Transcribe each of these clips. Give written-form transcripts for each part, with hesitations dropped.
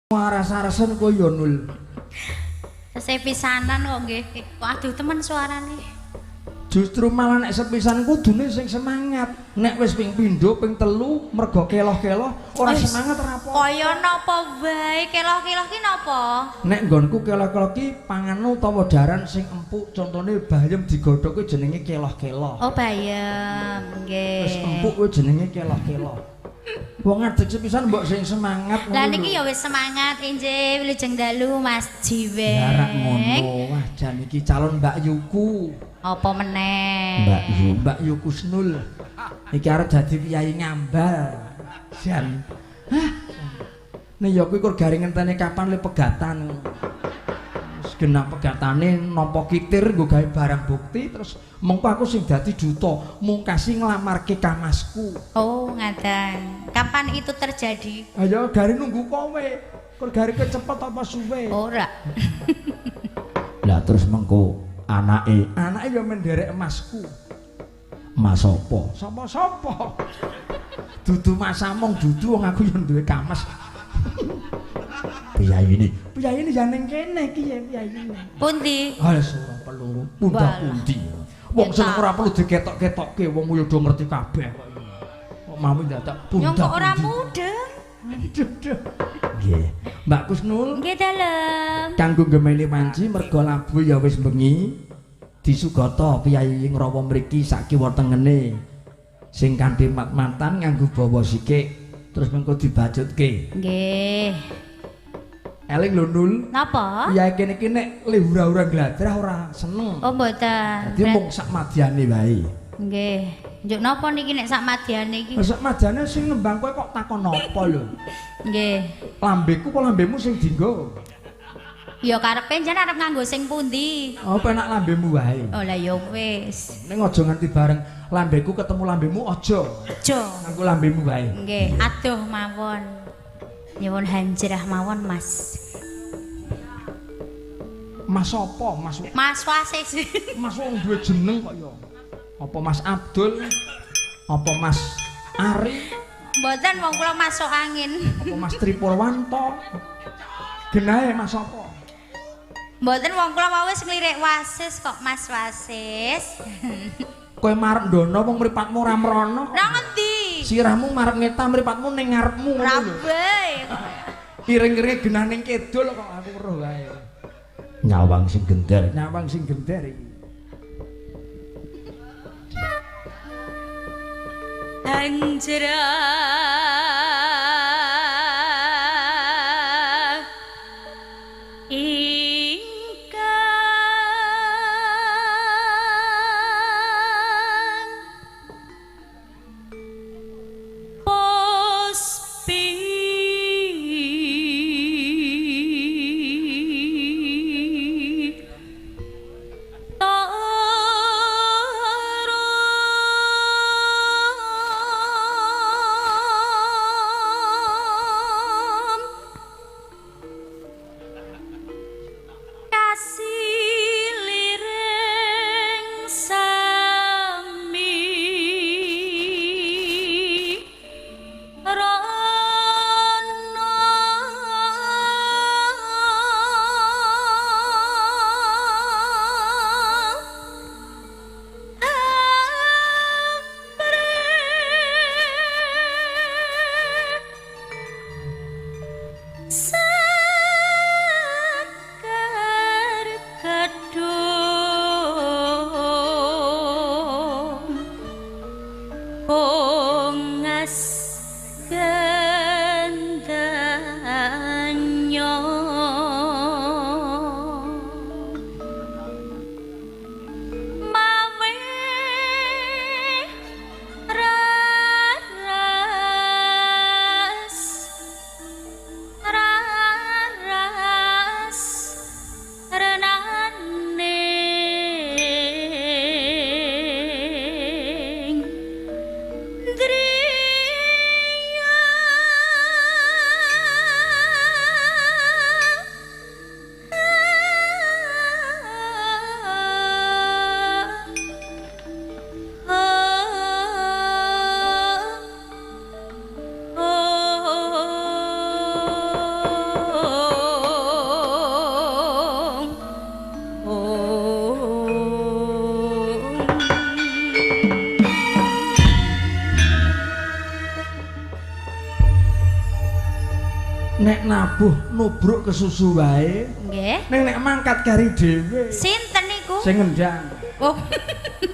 Aras-arasen kowe ya Nul. Tesih pisanan kok nggih. Kok aduh temen suarane. Justru malah nek sepisan kudune sing semangat. Nek wis ping pindho, ping telu mergo keloh-keloh ora semangat ora apa. Kaya napa wae keloh-keloh ki napa? Nek nggonku keloh-keloh ki pangan utawa daran sing empuk, contone bayem digodhog kuwi jenenge keloh-keloh. Oh, bayem. Nggih. Wis empuk kuwi jenenge keloh-keloh. Wong ngadeg sepisan mbok sing semangat ngono. Lah niki ya wis semangat injih wilujeng dalu Mas Jiweng. Lah rak ngono. Wah jan iki calon Mbak Yuku. Apa meneh? Mbak Yu, Mbak Yu Kusnul. Iki arep dadi piyayi ngambal. Jan. Hah. Nek ya kuwi kur garing ngenteni kapan le pegatan. Wis genah pegatane nampa kitir nggo gawe barang bukti terus mengko aku sing dadi duta mungkasi nglamarke kamasku. Oh, ngaten. Kapan itu terjadi? Ayo gari nunggu kowe. Kur gari kecepet apa suwe? Ora. Lah terus mengko anake, anake ya menderek emasku. Mas sapa? Sapa-sapa? Dudu Mas Among, dudu wong aku ya duwe kamas. Piyayine, piyayine ya ning kene iki ya piyayine. Pundi? Ah ora perlu punda-pundi. Wong sing ora perlu diketok-ketokke, wong ya do ngerti kabeh kok. Kok mau ndadak punda. Nyong kok ora mudeng. Aduh. Nggih. Mbak Kusnul. Nggih dalem. Kanggo ngemeli wanci merga labu ya wis bengi. Disugata piyayi ngrawa mriki sak kiwa tengene. Sing kanthi mat-matan nganggo bawa sikik terus mengko dibajutke. Nggih. Eling lho Nul. Napa? Piyayi kene iki nek lehura-hura gladrah ora seneng. Oh mboten. Dadi mung sak madyane wae. Nggih. Njuk napa niki nek sak madyane iki? Sak madyane sing nembang kowe kok takon napa lho? Nggih. Lambeku apa lambemu sing dienggo? Ya karepe jan arep nganggo sing pundi? Oh penak lambemu wae. Oh lah ya wis. Ning aja nganti bareng lambeku ketemu lambemu aja. Aja. Nganggo lambemu wae. Nggih, aduh mawon. Nyuwun hanjrah mawon Mas. Mas sapa? Mas Mas Wasis. Mas wong duwe jeneng kok ya. Apa Mas Abdul? Apa Mas Ari? Mboten wong kula masuk angin. Apa Mas Tripurwanto? Genahe Mas sapa? Mboten wong kula wau wis nglirik Wasis kok Mas Wasis. Kowe marep ndono wong mripatmu ora mrono. Nang ngendi? Sirahmu marep ngetan mripatmu ning ngarepmu ngono lho. Iring-iringe genah ning kidul kok aku weruh wae. Nyawang sing gender, nyawang sing gender iki. Anjra ingkang pospi Nek nabuh nubruk kesusu wae. Nggih. Ning nek mangkat kari dhewe. Sinten niku? Sing ngendang. Oh.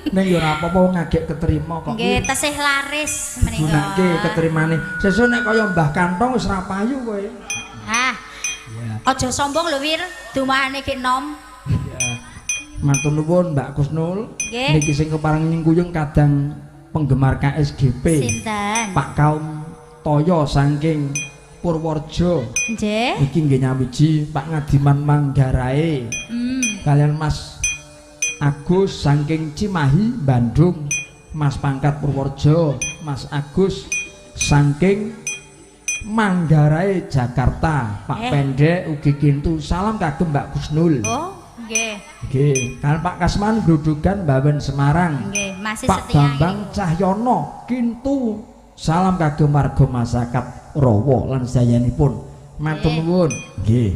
Ning ya ora apa-apa wong ngagek keterima kok. Nggih, tesih laris menika. Gunake keterimane. Sesuk nek kaya Mbah Kantong wis ora payu kowe. Hah. Iya. Aja sombong lho Wir, dumahane gek nom. Iya. Matur nuwun Mbak Kusnul. Nggih. Niki sing kepareng nyingkuyung kadang penggemar KSGP. Sinten? Pak Kaum Toyo saking Purworejo. Nggih. Niki nggih nyawiji Pak Ngadiman Manggarai. Kalian Mas Agus saking Cimahi Bandung, Mas Pangkat Purworejo, Mas Agus saking Manggarai Jakarta, Pak Pendek ugi kintu. Salam kagem Mbak Kusnul. Oh, nggih. Nggih, kan Pak Kasman Grodogan Bawen Semarang. Nggih, masih Pak setia. Bambang Cahyono kintu. Salam kagem warga masyarakat Rawa lan sayanipun. Matur nuwun. Nggih.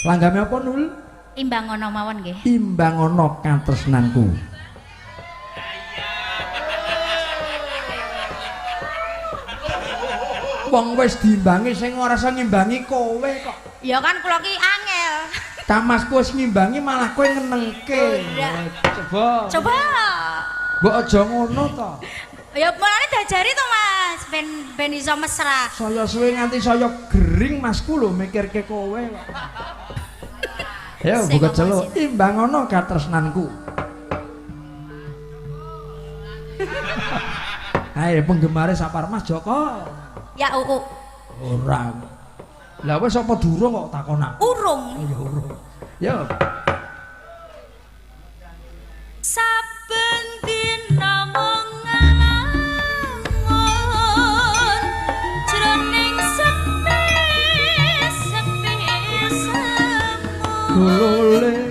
Langgame apa Nul? Imbangono mawon nggih. Imbangono katresnanku. Wong wis diimbangi sing ora iso ngimbangi kowe kok. Ya kan kula ki angel. Kamasku wis ngimbangi malah kowe ngenengke. Coba. Coba. Mbok aja ngono to. Ya mulane diajari to Mas, ben iso mesra. Saya suwe nganti saya gering masku lho mikirke kowe kok. Ya buka celuk imbangono katresnanku. Ayo penggemare sapar Mas Joko. Ya uu. Ora. Lah wis apa durung kok takon aku? Urung. Oh ya urung. Ya. Saben dina mung ngalamun jroning sepi sepi semu. Lole.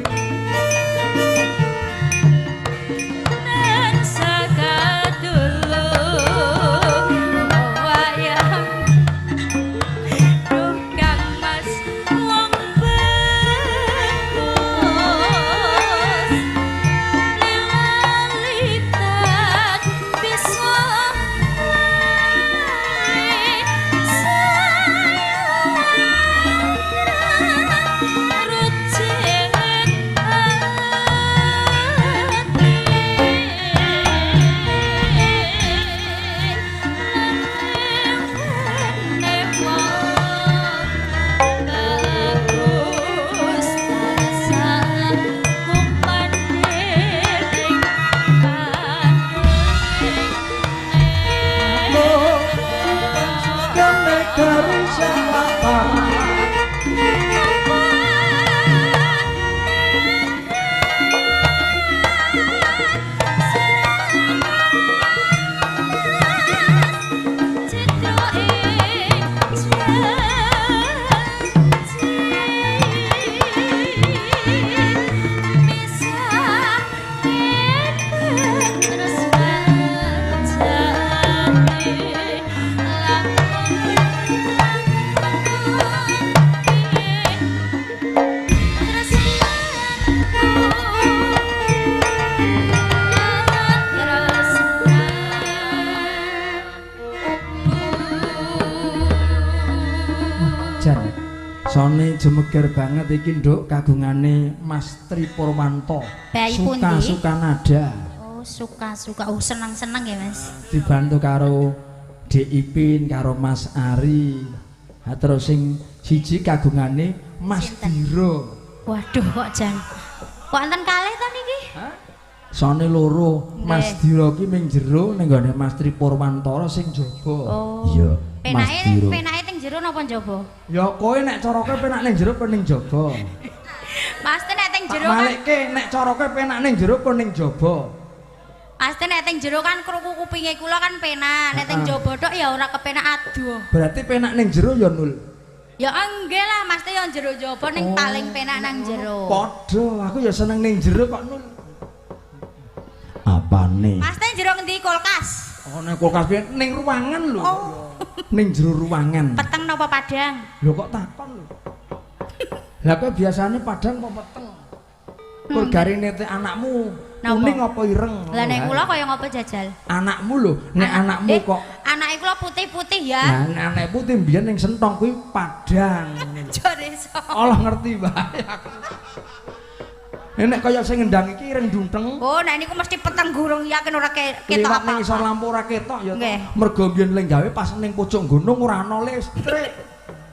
Sone jemeger banget iki nduk kagungane Mas Tri Purwanto. Suka-suka nada. Oh, suka-suka. Oh, seneng-seneng ya, Mas. Dibantu karo Dik Ipin karo Mas Ari. Ha terus sing siji kagungane Mas Diro. Waduh kok jan. Kok enten kalih to niki? Hah? Sone loro, Mas Diro ki ming jero ning gone Mas Tri Purwantara sing jaba. Oh. Iya. Penake penake teng jero napa njaba? Ya kowe nek cara kowe penak ning jero apa ning jaba? Pasti nek teng jero kan. Malikke nek cara kowe penak ning jero apa ning jaba? Pasti nek teng jero kan krungu kupinge kula kan penak, nek teng jaba tok ya ora kepenak aduh. Berarti penak ning jero ya Nul. Ya enggak lah, mesti yang jero jaba ning paling penak nang jero. Padha, aku ya seneng ning jero kok Nul. Apane? Pasti jero ngendi kulkas? Oh ning kulkas piye? Ning ruangan lho. Oh. Ning jero ruangan. Peteng napa padang? Lho kok takon lho. Lah kowe biasane padang apa peteng? Kur garine te anakmu kuning apa ireng? Lah nek kula kaya ngopo jajal? Anakmu lho, nek anakmu kok anake kula putih-putih ya. Lah nek anake putih mbiyen ning sentong kuwi padang. Jare sapa? Allah ngerti bae aku. Nek kaya sing ngendang iki ireng dunteng. Oh, nek niku mesti peteng gurung yakin ora ketok Liwat apa. ning isor lampu ora ketok ya. Mergo mbiyen ling gawe pas ning pojok gunung ora ana listrik.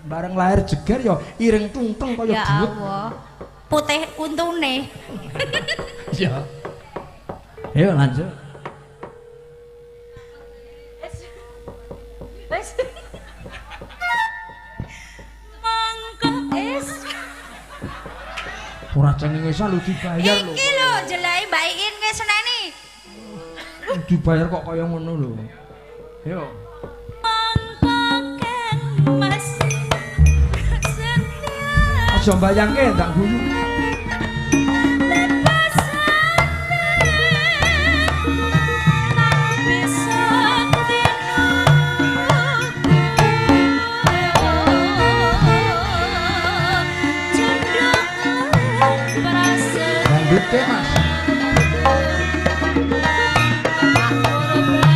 Bareng lahir jeger ya ireng tunteng kaya Ya duit. Allah. Putih untune. Ya. Ayo lanjut. Wis. Monggo es. Ora cengengesan lho dibayar lho. Iki lho jelai Mbak Iin wis seneni. Dibayar kok kaya ngono lho. Ayo. Monggo Kang Mas. Setia. Aja mbayangke ndak guyu. Dangdute Mas.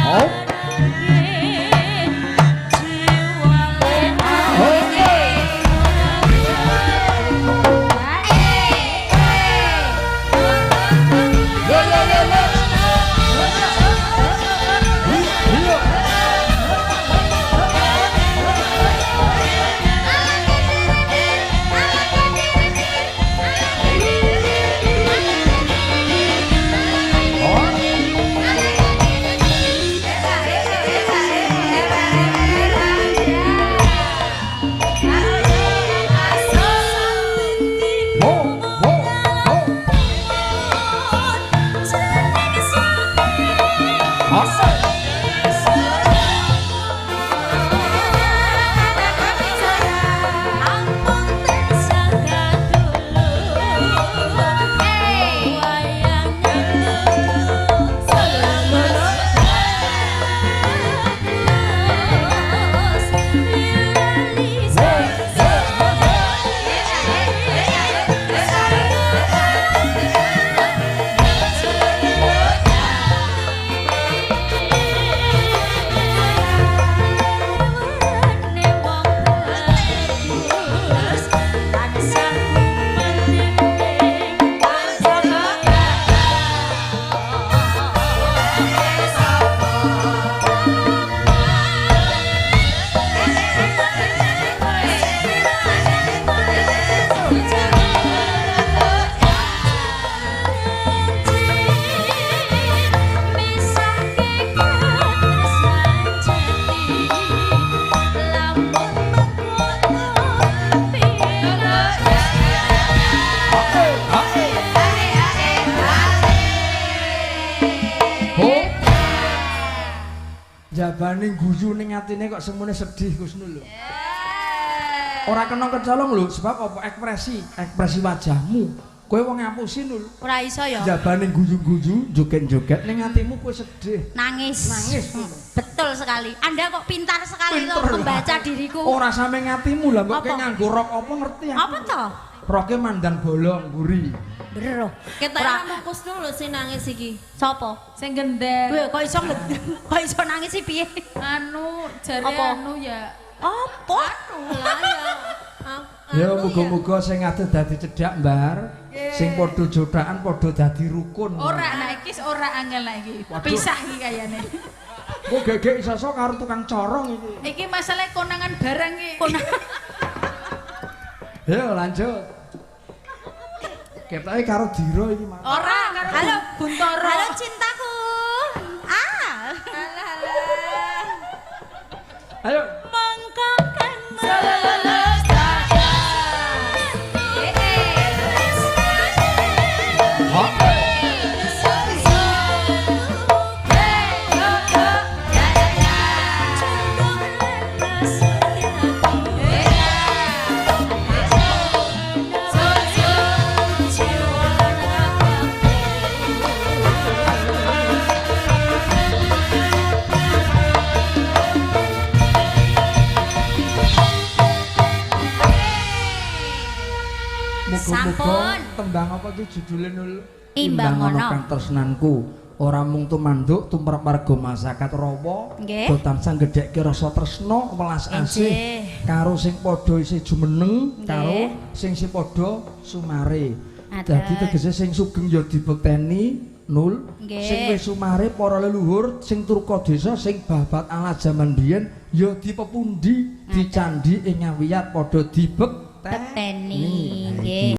Oh. Oke. Yo yo yo yo. Yo. Oh. Ho ho ho. Asa. Oke, oke. Ho. Jabane guyu ning atine kok semune sedih Kusnul lho. Ora kena kecolong lho sebab apa ekspresi, ekspresi wajahmu. Kowe wong ngapusi lho. Ora iso ya. Jabane guyu-guyu, joget-joget ning atimu kowe sedih. Nangis. Nangis. Betul sekali. Anda kok pintar sekali Pinter loh membaca diriku. Ora sampe ngatimu lah mbok Apa? nganggo rok apa ngerti aku. Apa toh? Roke mandan bolong mburi. Bener loh. Ketok Ora- namung Kusnul lho sing nangis iki. Sopo? Sing gendel. Weh, kok iso kok iso nangis sih piye? Anu jare Apa? anu ya. Apa? Lah ya. Ya Anu muga-muga sing adoh dadi cedhak, Mbar. Sing padha jodakan padha dadi rukun. Ora nek iki ora angel nek iki. Waduh. Pisah iki kayane. Kok gegek iso karo tukang corong iki. Iki masalah konangan barang iki. Yo lanjut. Ketoke karo Dira iki Mas. Ora karo Halo. Buntoro. Halo cintaku. Ah. Alah alah. Ayo. Monggo Kang Mas. Oke. Muga-muga Sampun. tembang apa iki judule Nul? Imbang Ana Ana. kang tresnanku. Ora mung tumanduk tumrap warga masyarakat Rawa, do tansah gedhekke rasa tresna welas asih karo sing padha isih jumeneng karo sing isih padha sumare. Dadi tegese sing sugeng ya dibekteni nul, sing wis sumare para leluhur sing turka desa sing babat ala jaman biyen ya dipepundi, dicandhi ing ngawiyat padha dibekteni. Nggih.